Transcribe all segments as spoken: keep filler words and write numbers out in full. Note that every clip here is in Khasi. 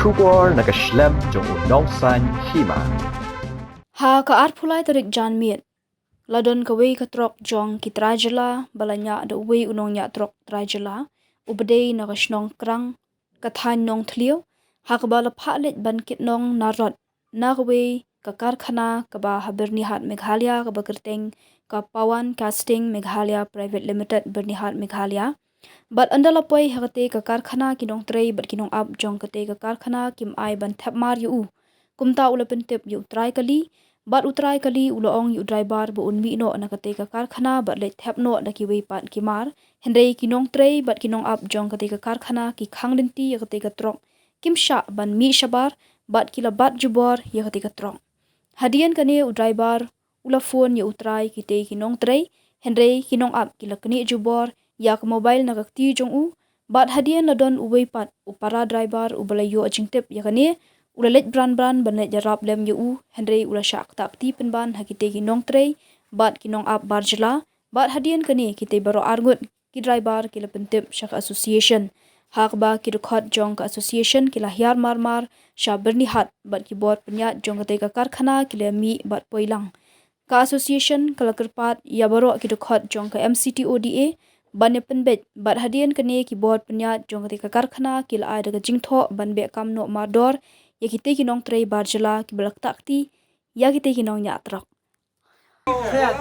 Khubor na ka shlem jong u Nongsaiñ Hima. Ha ka arphew lai tarik Janmiet, la don kawei ka trok jong ki trai jylla ba la ñiah da uwei u nongñiah trok trai jylla uba dei na ka shnong Krang, ka thaiñ Nongthliew, ha kaba la phah leit ban kit nong na rot na kawei ka karkhana kaba ha Byrnihat, Meghalaya, kaba kyrteng ka Pawan Casting Meghalaya Private Limited, Byrnihat, Meghalaya. Bad ynda la poi ha katei ka karkhana, ki nongtrei bad ki nongap jong katei ka karkhana kim ai ban thep mar ïa u. Kumta u la pyntip ïa u trai kali, bad u trai kali u la ong ïa u driver ba un mih noh na katei ka karkhana bad leit thep noh da kiwei pat ki mar. Hynrei ki nongtrei bad ki nongap jong katei ka karkhana ki khang lynti ïa katei ka trok, kim shah ban mih shabar bad ki la bat jubor ïa katei ka trok. Hadien kane u driver u la phone ïa u trai, kitei ki nongtrei, hynrei ki nongap ki la knieh jubor ïa ka mobile na ka kti jong u. Bad hadien la don uwei pat u para driver uba la ïoh jingtip ïa kane, u la leit bran bran ban leit ïarap lem ïa u, hynrei u la shah ktah kti pynban ha kitei ki nongtrei bad ki nongap bar jylla. Bad hadien kane kitei baroh arngut ki driver ki la pyntip sha ka association, ha kaba ki dkhot jong ka association ki la hiar mar mar sha Byrnihat bad ki bor pynïaid jong katei ka karkhana ki la mih bad poi lang. Ka association ka la kyrpad ïa baroh ki dkhot jong ka M C T O D A ban ïa pynbeit, bad hadien kane ki bor pynïaid jong katei ka karkhana ki la ai da ka jingthoh ban beh kam noh mardor ïa kitei ki nongtrei bar jylla kiba la ktah kti ïa kitei ki nongñiah trok. बुलाए,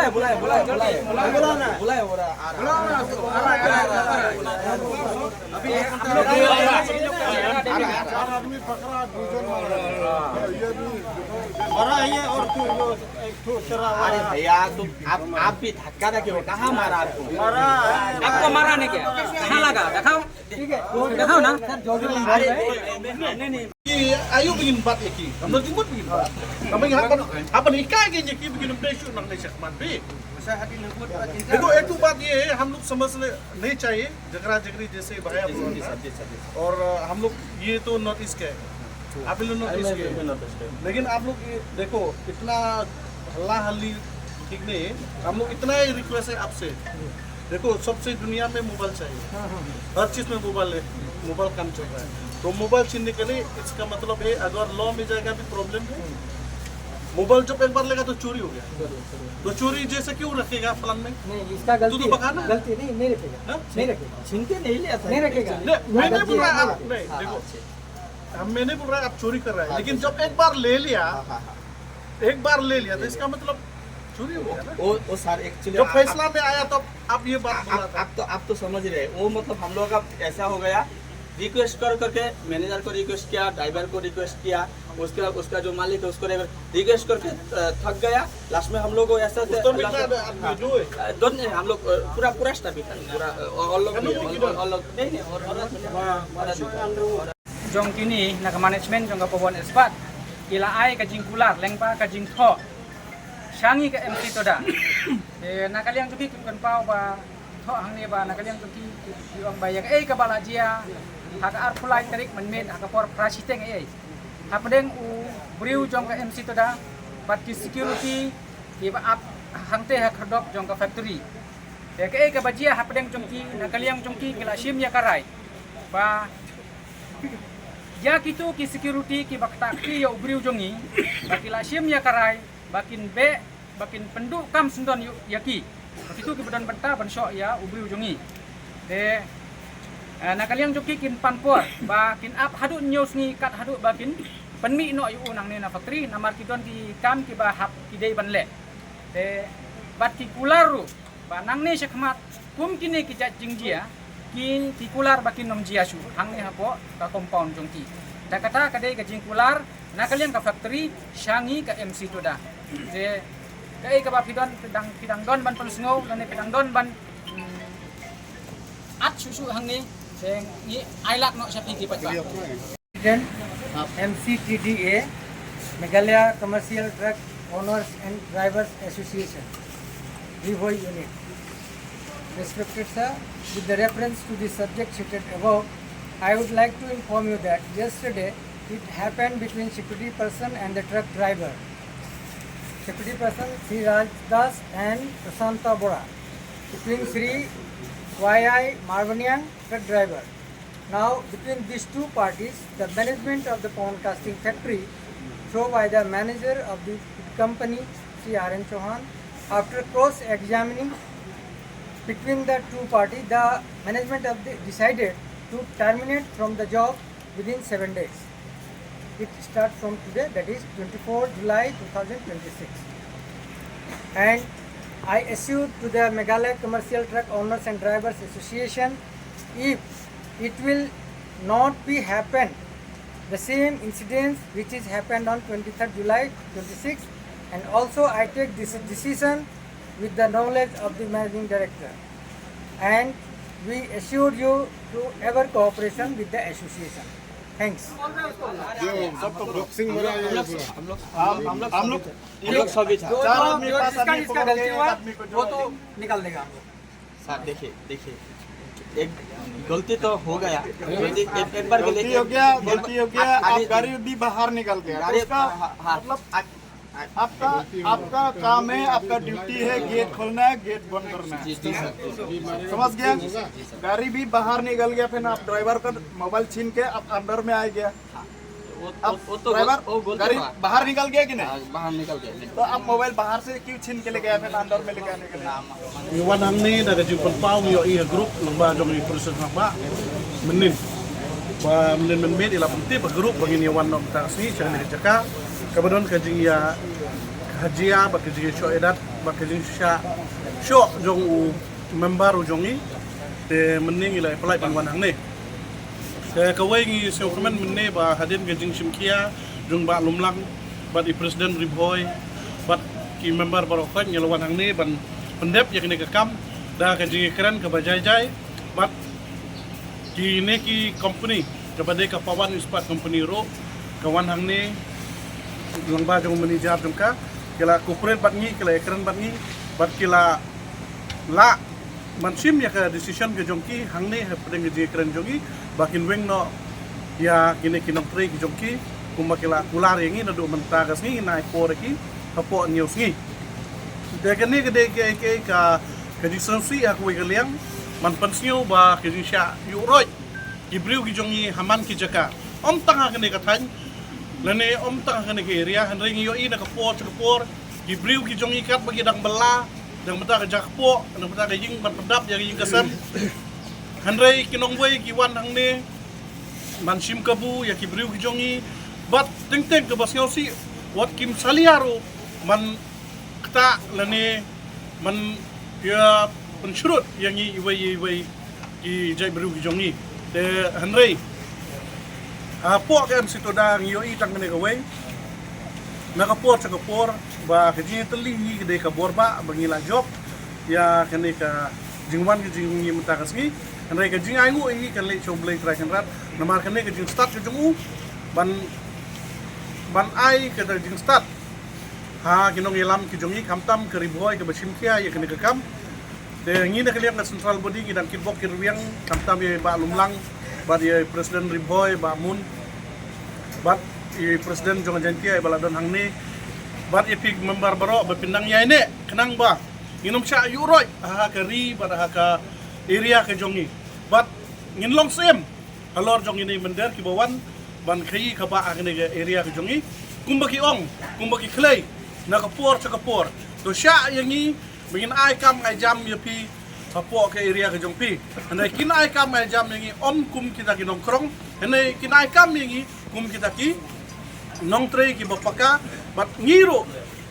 बुलाए, बुलाए, बुलाए, बुलाए, बुलाए, हो रहा, आ रहा है। अभी एक हम लोग चार आदमी पकड़ा, दो जन मारा। ये भी मारा है ये और तू एक ठो चरा हुआ है। अरे भैया, तुम, आप, आप भी धक्का ना क्यों? कहाँ मारा आपको? मारा है। आपको मारा नहीं क्या? कहाँ लगा? दिखाओ। ठीक है, दिखाओ ना। सर, जो भी अरे, नहीं, नहीं, नहीं, नहीं। Ki ayu bikin bat ya ki. Kamu jemput bikin bat. Kamu ingat apa? Apa nikah aja ya ki bikin benda isu nang Indonesia kemana bi? Masa hati lembut, Pak, cinta. Itu, itu बात ये है, हम लोग समझ ले, नहीं चाहिए, झगड़ा झगड़ी जैसे भैया बोल रहा था। और, अ, हम लोग ये तो नॉर्थ ईस्ट के हैं। आप भी लोग नॉर्थ ईस्ट के हैं। लेकिन आप लोग ये देखो, इतना हल्ला हल्ली ठीक नहीं है। हम लोग इतना ही रिक्वेस्ट है आपसे, देखो, सबसे दुनिया में मोबाइल चाहिए। हाँ, हाँ, हाँ। हर चीज़ में मोबाइल है, मोबाइल काम चल रहा है। तो मोबाइल छीनने के लिए इसका मतलब है, अगर लॉ में जाएगा भी प्रॉब्लम है। हम्म। मोबाइल जब एक बार लेगा तो चोरी हो गया। जरूर, जरूर। तो चोरी जैसे क्यों रखेगा प्लान में? नहीं, इसका गलती, गलती नहीं, नहीं रखेगा। हाँ? नहीं रखेगा। छीन के नहीं ले आता है। नहीं रखेगा। नहीं, मैं नहीं बोल रहा, आप, नहीं, हाँ, देखो, हाँ, हम, मैं नहीं बोल रहा आप चोरी कर रहा है, हाँ, लेकिन जब एक बार ले लिया, हाँ, हाँ, हाँ। एक बार ले लिया, तो इसका मतलब चोरी हो गया ना? वो, वो सर, actually जो आप, फैसला आप, में आया, तब आप ये बात आप, बोला आप, था। आप तो, आप तो समझ रहे हैं, वो मतलब हम लोग का ऐसा हो गया, रिक्वेस्ट कर करके मैनेजर को रिक्वेस्ट किया, ड्राइवर को रिक्वेस्ट किया, उसके, उसका जो मालिक है उसको रिक्वेस्ट करके, अ, थक गया। लास्ट में हम लोग को ऐसा उस time इतना आदमी हाँ। जो है? अ, दोनों, हम लोग, अ, पूरा, पूरा स्टाफ ही था, पूरा, अ, और लोग हम लोग भी, भी और, किधर? और लोग, नहीं, नहीं, और, और, और, और, और, jong kini na ka management jong ka Pawan Ispat ki la ai ka jingkular lyngba ka jingthoh sha ngi ka M C Toda. Te na ka liang jong ki kim kynpaw ba thoh hangne ba na ka liang jong ki ki ong ba ïa kaei kaba la jia ha ka arphew lai tarik mynmiet ha ka por phra shiteng ei ei hapdeng u briew jong ka M C Toda bad ki security kiba ap hangtei ha khyrdop jong ka factory. Te kaei kaba jia hapdeng jong ki, na ka liang jong ki ki la shim ïa ka rai ba ïa kito ki security kiba ktah kti ïa u briew jong ngi, ba ki la shim ïa ka rai ba kin beh, ba kin pynduh kam syndon ïa, ïa ki, ba kito kiba don bynta ban shoh ïa u briew jong ngi. Te, eh, na ka liang jong ki kin pan por ba kin ap haduh hynñiew sngi kat haduh ba kin pynmih noh ïa u nangne na factory, namar ki don ki kam kiba hap ki dei ban leh. Te bad ki kular ruh ba nangne shakhmat kum kine ki jait jingjia ki, ki kular ba kin ym jia shuh hangne hapoh ka compound jong ki. Te kata ka dei ka jingkular na ka liang ka factory sha ngi ka M C Toda. Te kaei kaba phi don, phi dang, phi dang don ban pynsngew lane phi dang don ban, mm, at shuh shuh hangne, te ngi ai lad noh sha phi ki paidbah. President, M C T D A, Meghalaya Commercial Truck Owners and Drivers Association, Ri Bhoi Unit. Respected sir, with the reference to the subject stated above, I would like to inform you that yesterday it happened between security person and the truck driver. Security person Sri Raj Das and Prashanta Bora, between Sri Y I Marbaniang, truck driver. Now, between these two parties, the management of the Pawan Casting Factory, through by the manager of the company, Shri R N Chauhan, after cross-examining between the two parties, the management of the decided to terminate from the job within seven days. It starts from today, that is twenty-four July two thousand twenty-six. And I assured to the Meghalaya Commercial Truck Owners and Drivers Association, if it will not be happen, the same incidents which is happened on twenty-third July twenty-six, and also I take this decision with the knowledge of the managing director, and we assure you to ever cooperation with the association. Thanks. जो सब तो बॉक्सिंग हो रहा है इसमें। हम लोग हम लोग हम लोग हम लोग हम लोग सभी था। चार आदमी जो पांच जिसका आदमी जिसका पकड़ गलती के हुआ आदमी को वो जो तो निकाल देगा हम लोग। सर देखिए देखिए, एक गलती तो हो गया। गलती एक, एक बार के लिए गलती हो गया, गलती हो गया। आ- आप आगे गाड़ी भी बाहर निकल गया, तो गाड़ी उसका हाँ, हाँ, मतलब आ- आ- आपका आपका काम है, आपका ड्यूटी है गेट खोलना है, गेट बंद करना है। जी जी सर। समझ गया? गाड़ी भी बाहर निकल गया, फिर आप ड्राइवर का मोबाइल छीन के आप अंदर में आ गया। वो अब वो- वो तो ड्राइवर वो गलती गाड़ी हुआ। बाहर निकल गया कि नहीं? हाँ, बाहर निकल गए लेकिन तो आप मोबाइल बाहर से क्यों छीन के लेके आए, फिर अंदर में लेके आने के लिए? नाम Ngi wan hangne da ka jingpynpaw ngi ïohi ha grup lyngba jong i president rangbah mynnin. Ba mynnin mynmiet i la pyntip ha grup ba ngin ïa wan noh mynta ka sngi sha kane ka jaka kaba don ka jingïa hajia bad ka jingïashoh ïadat bad ka jingshah shoh jong u member u jong ngi. Te mynnin ngi la ïa pynlait ban wan hangne. Te kawei ngi sngewkmen mynne ba hadien ka jingshim khia jong Bah Lumlang bad i president Ri Bhoi bad ki member baroh khoit ngi la wan hangne ban pyndep ïa kane ka kam da ka jingïakren kaba jai jai bad kine ki company kaba dei ka Pawan Ispat Company ruh ka wan hangne lyngba jong manager jong ka, ki la cooperate bad ngi, ki la ïakren bad ngi bad ki la lah ban shim ïa ka decision ka jong ki hangne hapdeng ka jingïakren jong ngi ba kin weng noh ïa kine ki nongtrei ki jong ki kumba ki la kular ïa ngi naduh mynta ka sngi, ngin ai por ïa ki hapoh hynñiew sngi. Te kane ka dei ka, ka, ka jingsngewsih ha kawei ka liang ban pynsngew ba ka jingshah ïuh roit ki briew ki jong ngi ha man ki jaka, ym tang ha kane ka thaiñ lane ym tang ha kane ka area, hynrei ngi ïohi na ka por sha ka por ki briew ki jong ngi katba ki dang bylla dang mynta ka jaka kpoh, dang mynta ka ïing ban pyndap ïa ka ïing ka sem. Hynrei ki nongwei ki wan hangne ban shim kabu ïa ki briew ki jong ngi bad teng teng kaba sngewsih wat kim salia ruh ban ktah lane ban ïa pynshrut ïa ngi iwei ïa iwei ki jaitbynriew ki jong ngi. Te hynrei hapoh ka M C Toda ngi ïohi tang kane kawei na ka por sha ka por ba ka jingïatylli hi ka dei ka bor ba ba ngi la jop ïa kane ka jingwan ka jong ngi mynta ka sngi. Hynrei ka jingainguh hi kan leit sha U Blei Trai Kynrad namar kane ka jingstad ka jong u ban ban ai ka jingstad ha ki nongïalam ki jong ngi, khamtam ka Ri Bhoi kaba shim khia ïa kane ka kam. Te ngi na ka liang ka central body ngi dang kitbok kitrwiang, khamtam ïa i Bah Lumlang bad ïa i president Ri Bhoi Bah Mun bad i president jong ka Jaintia iba la don hangne bad ïa phi member baroh ba phin nang ïaineh khnang ba ngin ym shah ïuh roit ha ka ri bad ha ka area ka jong ngi bad ngin long syiem halor jong kine ki mynder kiba wan ban khaii kaba ha kane ka area ka jong ngi. Kumba ki ong, kumba ki khlei na ka por sha ka por, to shah ïa ngi ba ngin ai kam ai jam ïa phi hapoh ka area ka jong phi. Hynrei kin ai kam ai jam ïa ngi ym kum kita ki nongkrong, hynrei kin ai kam ïa ngi kum kita ki nongtrei kiba paka bad ngi ruh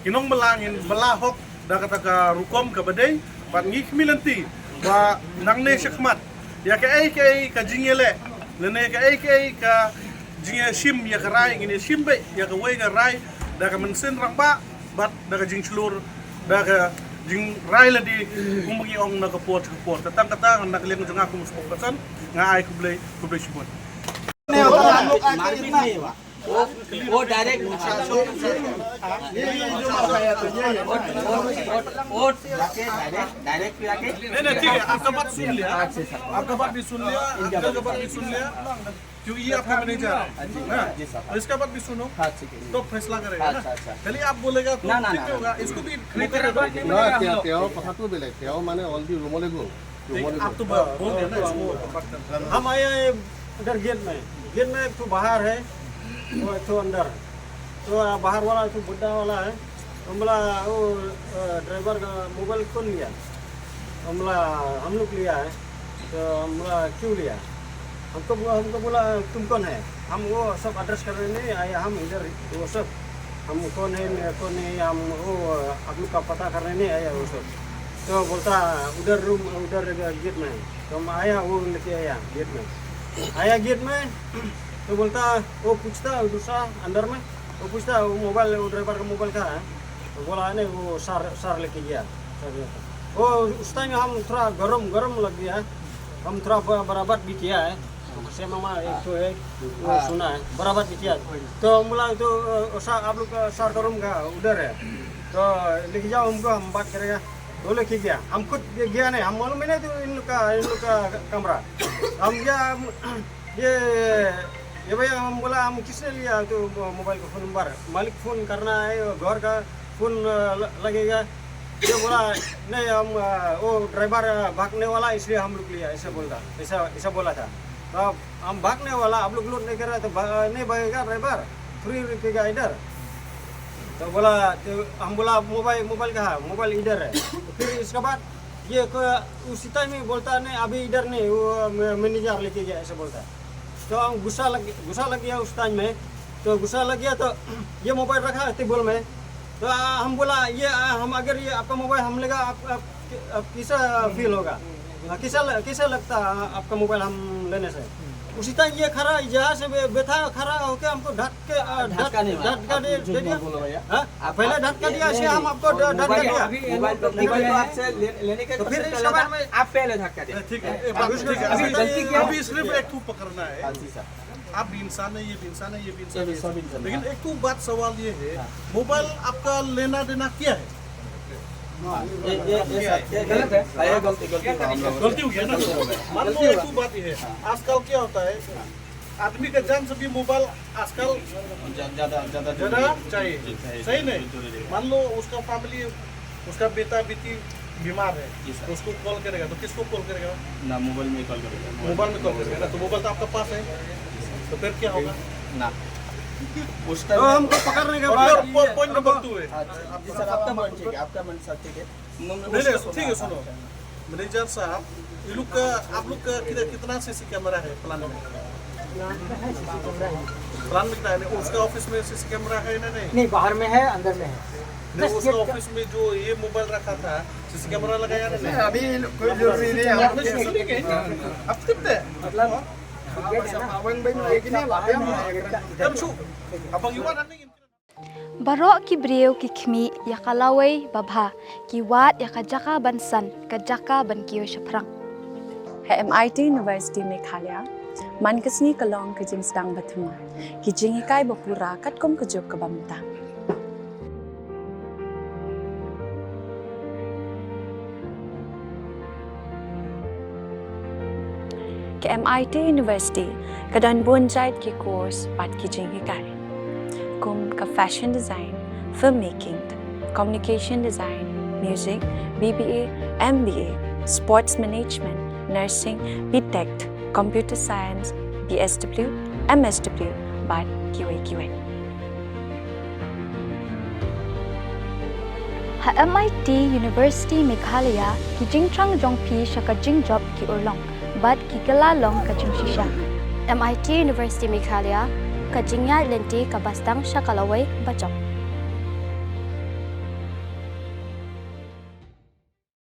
ki nongbylla ngin bylla hok da kata ka rukom kaba dei bad ngi khmih lynti ba nangne shakhmat ïa kaei kaei ka jingïaleh lane kaei kaei ka jingïashim ïa ka rai ngin ïashim beit ïa kawei ka rai da ka mynsiem rangbah bad da ka jingshlur da ka jingrai lade kumba ngi ong na ka por sha ka por. Te tang kata na ka liang jong nga kum u spokesperson nga ai khublei, khublei shibun. वो वो डायरेक्ट वो वो जाके डायरेक्ट डायरेक्ट पे आके नहीं नहीं ठीक है, आपका बात सुन लिया, आपका बात भी सुन लिया, अंकल का बात भी सुन लिया, क्योंकि ये आपका मैनेजर है ना, तो इसका बात भी सुनो, हाँ ठीक है। तो फैसला करेगा अच्छा ना। अच्छा। चलिए, आप बोलेगा तो ना, ना, ठीक ना, होगा, इसको भी खरीदना Nah, tiap tiap pakhat tu bela tiap mana all di rumah lego. नहीं, आप तो ब- बोल रहे हैं ना, इसको बात करना। हम आए हैं अंदर गेट में, गेट में एक ठो बाहर है, वो एक ठो अंदर। तो बाहर वाला एक ठो बुड्ढा वाला है। तो हम बोला, वो, अ, ड्राइवर का मोबाइल कौन लिया? तो हम बोला, हम लोग लिया है। तो हम बोला, क्यों लिया? हमको बो-, हमको बोला, तुम कौन है? हम वो सब एड्रेस करने नहीं आया, हम इधर वो सब, हम कौन है, कौन नहीं, हम वो आप लोग का पता करने नहीं आया वो सब। तो बोलता, उधर रूम, उधर गेट में। तो हम आया, वो लेके आया गेट में। आया गेट में, तो बोलता, वो पूछता दूसरा अंदर में, वो पूछता, वो मोबाइल, वो ड्राइवर का मोबाइल कहाँ है? तो बोला, नहीं, वो सर, सर लेके गया। सर लेके। वो उस टाइम हम थोड़ा गरम, गरम लग गया। हम थोड़ा ब-, बराबर भी किया है। तो से मामा एक तो है, वो हाँ। सुना है, बराबर भी किया। तो हम बोला, तो, अ, सर, आप लोग का सर का रूम का उधर है, तो लेके जाओ हमको, हम बात करेगा। तो लेके गया, हम खुद गया नहीं, हम मालूम ही नहीं तो इन लोग का, इन लोग का कमरा। हम गया, हम, ये, ये भैया, हम बोला, हम किसने लिया तो मो-, मोबाइल का फोन नंबर? मालिक फोन करना है, घर का फोन, अ, ल-, लगेगा। ये बोला, नहीं, हम, अ, वो ड्राइवर, अ, भागने वाला, इसलिए हम लोग लिया, ऐसा बोलता, ऐसा, ऐसा बोला था। तो अब हम भागने वाला, आप लोग लोड नहीं कर रहे तो भा-, नहीं भागेगा ड्राइवर, थोड़ी रुकेगा इधर। तो बोला, तो हम बोला, मोबाइल, मोबाइल कहाँ है? मोबाइल इधर है। तो फिर इसके बाद ये को-, उसी टाइम में बोलता, नहीं, अभी इधर नहीं, वो म-, मैनेजर लेके गया, ऐसे बोलता है। तो हम गुस्सा लग, गुस्सा लग गया उस टाइम में। तो गुस्सा लग गया तो ये मोबाइल रखा है टेबल में। तो, आ, हम बोला, ये, आ, हम अगर ये आपका मोबाइल हम लेगा, आप, आप, आप कैसा फील होगा? आ, कैसा ल-, कैसा लगता है आपका मोबाइल हम लेने से? उसी टाइम ये खड़ा, यहाँ से बे-, बैठा खड़ा होके हमको धक्के, आ, धक्का धक-, नहीं मारा। धक्का दे, आप झूठ दे मत दिया। बोलो भैया। हाँ? आप, पहले आप धक्का ये दिया, नहीं, ऐसे नहीं। हम आपको ध-, धक्का मोबाइल तो दिया। अभी, मोबाइल तो, मोबाइल तो आपसे ले-, लेने के तो फिर क्वेश्चन इसके बाद में आप पहले धक्का दे। ठीक है, ये बात अभी ठीक है। अभी, गलती क्या है? अभी सिर्फ एक ठो पकड़ना है। हाँ, जी सर। आप भी इंसान है, ये भी इंसान है, ये भी इंसान ये है। सब इंसान है। लेकिन एक तो बात सवाल ये है, हाँ। मोबाइल आपका लेना देना क्या है? हाँ, ये, ये, ये सर, ये गलत है। हाँ, ये गलती, गलती हुआ हम लोगों से। गलती हुई है ना? गलती हुआ। मान लो गलती एक हुआ। तो बात ये है, हाँ। आजकल क्या होता है, हाँ। आदमी का जान से भी मोबाइल आजकल ज्या-, ज्यादा, ज्यादा ज्यादा जरूरी है। चाहिए। जी, चाहिए, सही नहीं? जरूरी है। मान लो उसका फैमिली, उसका बेटा बेटी बीमार है, जी सर। तो उसको कॉल करेगा, तो किसको कॉल करेगा? ना, मोबाइल में कॉल करेगा। मोबाइल में कॉल करेगा ना, तो मोबाइल तो आपका पास है, तो फिर क्या होगा? ना। उस तो टाइम हमको पकड़ने के और बाद फिर पॉ-, पॉइंट नंबर टू है। अच्छा, जी सर, आपका मन ठीक है, आपका मन सब ठीक है। म-, म-, नहीं, उसका नहीं, ठीक है, सुनो। मैनेजर साहब, ये लोग का, आप लोग का किधर, कितना सीसी कैमरा है प्लांट में? प्लांट में कितना है? नहीं, उसका ऑफिस में सीसी कैमरा है ना, नहीं? नहीं, बाहर में है, अंदर में है। नहीं, बस उसका ये ऑफिस में जो ये मोबाइल रखा था, सीसी कैमरा लगाया ना, नहीं? अभी कोई जरूरी नहीं है। आपने सुनी क्या? आप कितने? मतलब, आप ये है ना, आप बाहर में है, अंदर में है। Thank you. Baroh ki briew ki khmih ïa ka lawei ba bha, ki wad ïa ka jaka ban san, ka jaka ban kiew shaphrang. Ha M I T University Meghalaya, man ka sngi ka long ka jingsdang ba thymmai, ki jinghikai ba pura katkum ka juk kaba mynta. Ka M I T University ka don bun jait ki course bad ki jinghikai, kum ka fashion design, filmmaking, communication design, music, B B A, M B A, sports management, nursing, B Tech, computer science, B S W, M S W, bad kiwei kiwei. Ha M I T University Meghalaya, ki jingthrang jong phi sha ka jingjop ki urlong, bad ki kylla long ka jingshisha. M I T University Meghalaya, ka jingïaid lynti kaba sdang sha ka lawei ba jop.